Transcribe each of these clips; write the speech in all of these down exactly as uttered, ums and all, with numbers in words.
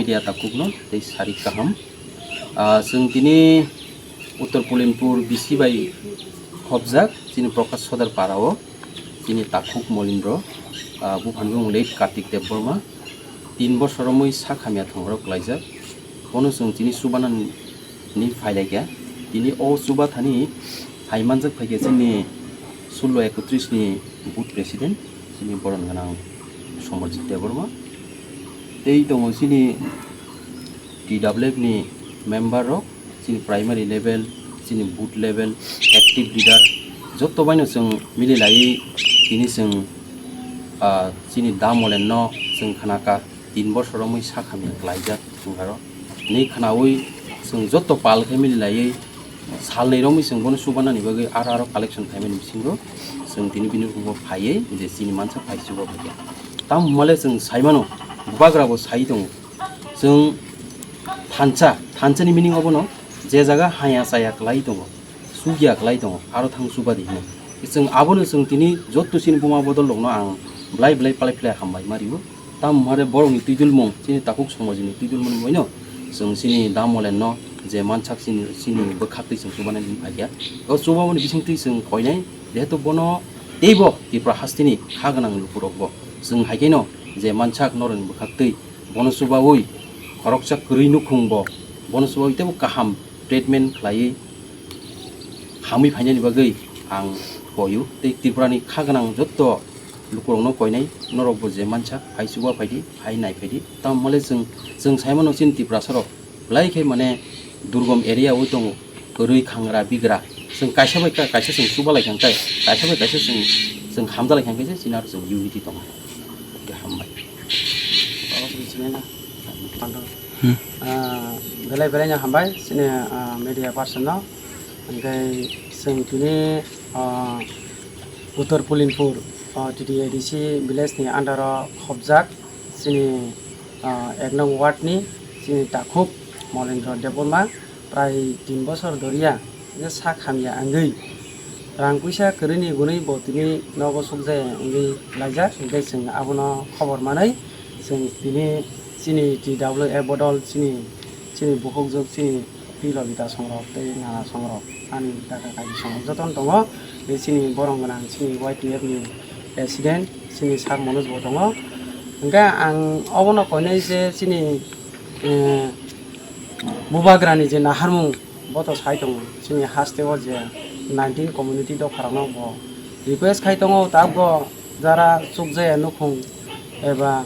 Tia takhukno tei sarik kaham. Ah, chwng tini Uttor Pulinpur B C bai khobjak chini Prakash Sodar para o chini takhuk Molindro, ah, buphang bumung late Kartik Debbarma tin bosor romwi sak hamya thwngwi rok klaijak. Bono chwng tini chubanani phailai kha. Tini o chuba thani phai manjak phai kha chini sullo ekotris ni booth president, chini boron gwnang Somorjit Debbarma. Tei tongo chini T W F ni member rok, chini primary level, chini booth level, active leader, joto baino chwng mili laiwi tini chwng, ah, chini da Molen no chwng khna kha tin bosor romwi sak hamya klaijak chwng aro. Ni khnaui chwng joto pal khe mili laiwi salnwi romwi chwng bono chubanani bagwi aro aro collection khaimani bisingo chwng tini bini bukhukgo phaiwi je chini mansa phai chuba bai khe. Tamo hwnmale chwng saimano, bubagra bo sai tongo. Chwng thansa, thansa ni meaning obono je jaga haya chaya kwlai tongo, sugya kwlai tongo, aro thang chuba di hino. Chwng abono chwng tini joto chini buma bodol rokno ang belai belai palai phlai hambai ma rio. Tamo hwnmale borokni twidulmung, chini takhuk somajni twidulmung boino chwng chini da Molen no je mansak chini, chini bwkhaktwi chwng chubanani wng phaikha. O chubamani bisingtwi chwng koinai, jehetu bono teibo Tripura hasteni kha gwnang lukurokbo chwng hai kheno je mansak norokni bwkhaktwi bono chubaui khoroksa kwrwi nukhungbo bono chubaui teibo kaham treatment khlaiwi hamwi phainani bagwi ang koio. Tei Tripurani kha gwnang jotto lukurokno koinai, norokbo je mansa phai chuba phaidi, phai nai phaidi. Tamo hwnmale chwng, chwng saimano chini Tiprasarok belai khe mane durgom area o tongo, kwrwi khangra bigra. Chwng kaisa bai ka-, kaisa chwng chuba lai kha khe, kaisa bai kaisa chwng, chwng hamja lai kha khe se chini aro chwng unity tongo. Khe hambai. Hmm. Ah, belai belai no hambai chini, ah, media person no. Hingke chwng tini, ah, Uttor Pulinpur, ah, T T A D C village ni under o khobjak chini, ah, ek nong ward ni chini takhuk Molendra Debbarma prai tin bosor doriya je sak hamya wngwi rang puisa kwrwini gunwi bo tini nogo sukjaya wngwi laijak, hingke chwng abono khobor manwi chwng tini chini T W F bodol chini, chini bukhukjwk chini Pi Lobita songrok tei nana songrok ani kaka kaki songrok jotono tongo. Tei chini borong gwnang chini Y T F ni president chini sir Manoj bo tongo. Hingke ang obono koinai je chini, eh, bubagrani je naharmung bo to sai tongo. Chini haste o je nineteen community dopharokno bo request khai tongo, tabgo jara chukjaya nukhung eba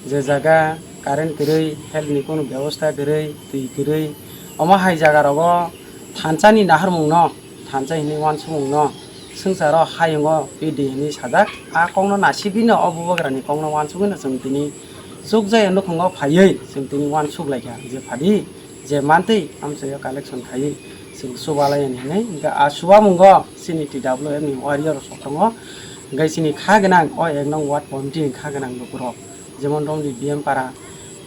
je jaga current kwrwi, health ni kunu bebosta kwrwi, twi kwrwi, omo hai jaga rogo thansa ni naharmung no, thansa hinwi uansukmung no swngcharo hayungo pidi hinwi sajak. A kokno nasigwi no o bubagrani kokno uansugwi no chwng tini chukjaya nukhungo phaiwi chwng tini uansuk laikha je phadi je mantwi amchaio collection khaiwi chwng chubalai ani hinwi. Hingkhe a chubamungo chini T W F ni warrior rok tongo, hingkhe chini kha gwnang o ek nong ward committee ni kha gwnang lukurok. Jemon Romdi B M para,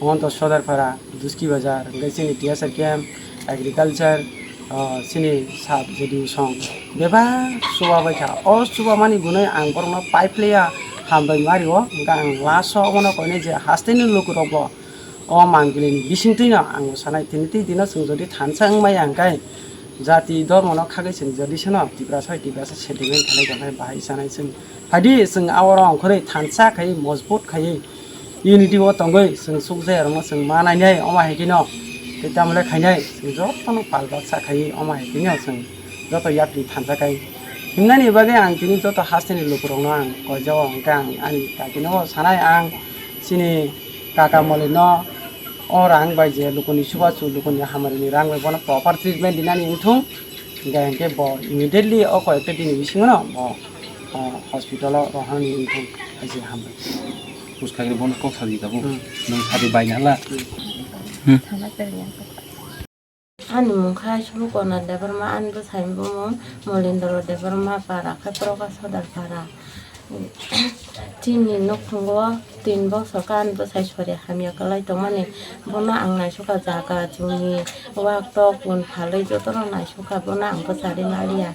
Monto Sodar para, Duski Bazar, hingke chini T S R camp, agriculture, ah, chini sub J D U song bebak chuba bai kha. O chuba mani gunui ang borokno paiphlaiya hambai mario, hingke ang last o omono koinai je hasteni lukurokbo o mangpili ni bisingtwi no ang sanai tini twi dino chwng jodi thansa wng maya hingke jati dhormo no khagwi chwng jodi seno Tiprasa bai Tiprasa sentiment khlai tongnai bahai sanai chwng. Phaidi chwng aoro ongkhorwi thansa khai mojbut khai unity o tongwi chwng chukjaya rokno chwng ma nainai, omo hai kheno tei tamole khainai chwng jotono pal baksa khai omo hai kheno chwng joto yapri thansa khai himnani bagwi ang tini joto hasteni lukurokno ang koijao hwnkhe ang ani kakino sanai ang chini kaka molino o rang bai je lukuni chubachu lukuni hamari ni rang bai bono proper treatment dinani wngthung. Hingke hingke bo immediately o koyekta dini bisingo no bo, ah, hospital o rohorni wngthung hai se hambai. Bwskangni bono kok sadi tabuk. Hmm. Nwng sadi baina hala. Hmm. Ani mung kha Surukona Debbarma, ani bwsai bumung Molindro Debbarma para khe Prokash Sodar para. Chini nukhungo tin bosor khe ani bwsai sori hamya kwlai tongmani. Bono ang naisukha jaga jumi wak tok bun phalwi jotono naisukha, bono ang bwcharwi maliya.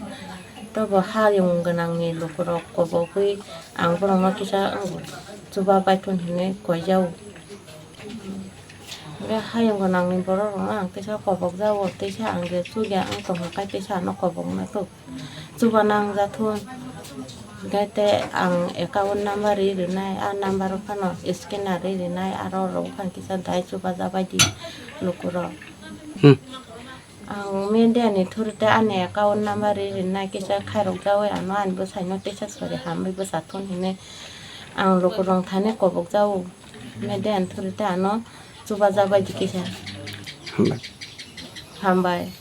Tobo hayung gwnangni lukurok kobogwi ang borokno kisa chuba baithun hinwi koijao. Hwnkhe hayung gwnangni borok rokno ang teisa kobok jago, teisa ang je chugya wng tongkha khe teisa ano kobokna tok chuba nang jathun. Hwnkhe te ang account number ri rinai, a number o phano scanner ri rinai, aro rok phano kisa dai chuba jabai di lukurok. Hmm. Ang media ni through te ani account number ri rinai kisa khairok jawi ano ani bwsaino teisa sori hamwi bwsa thun hinwi ang lukurok thani kobok jago. Media ni through te ano chuba jabai di kisa. Hambai. Hambai.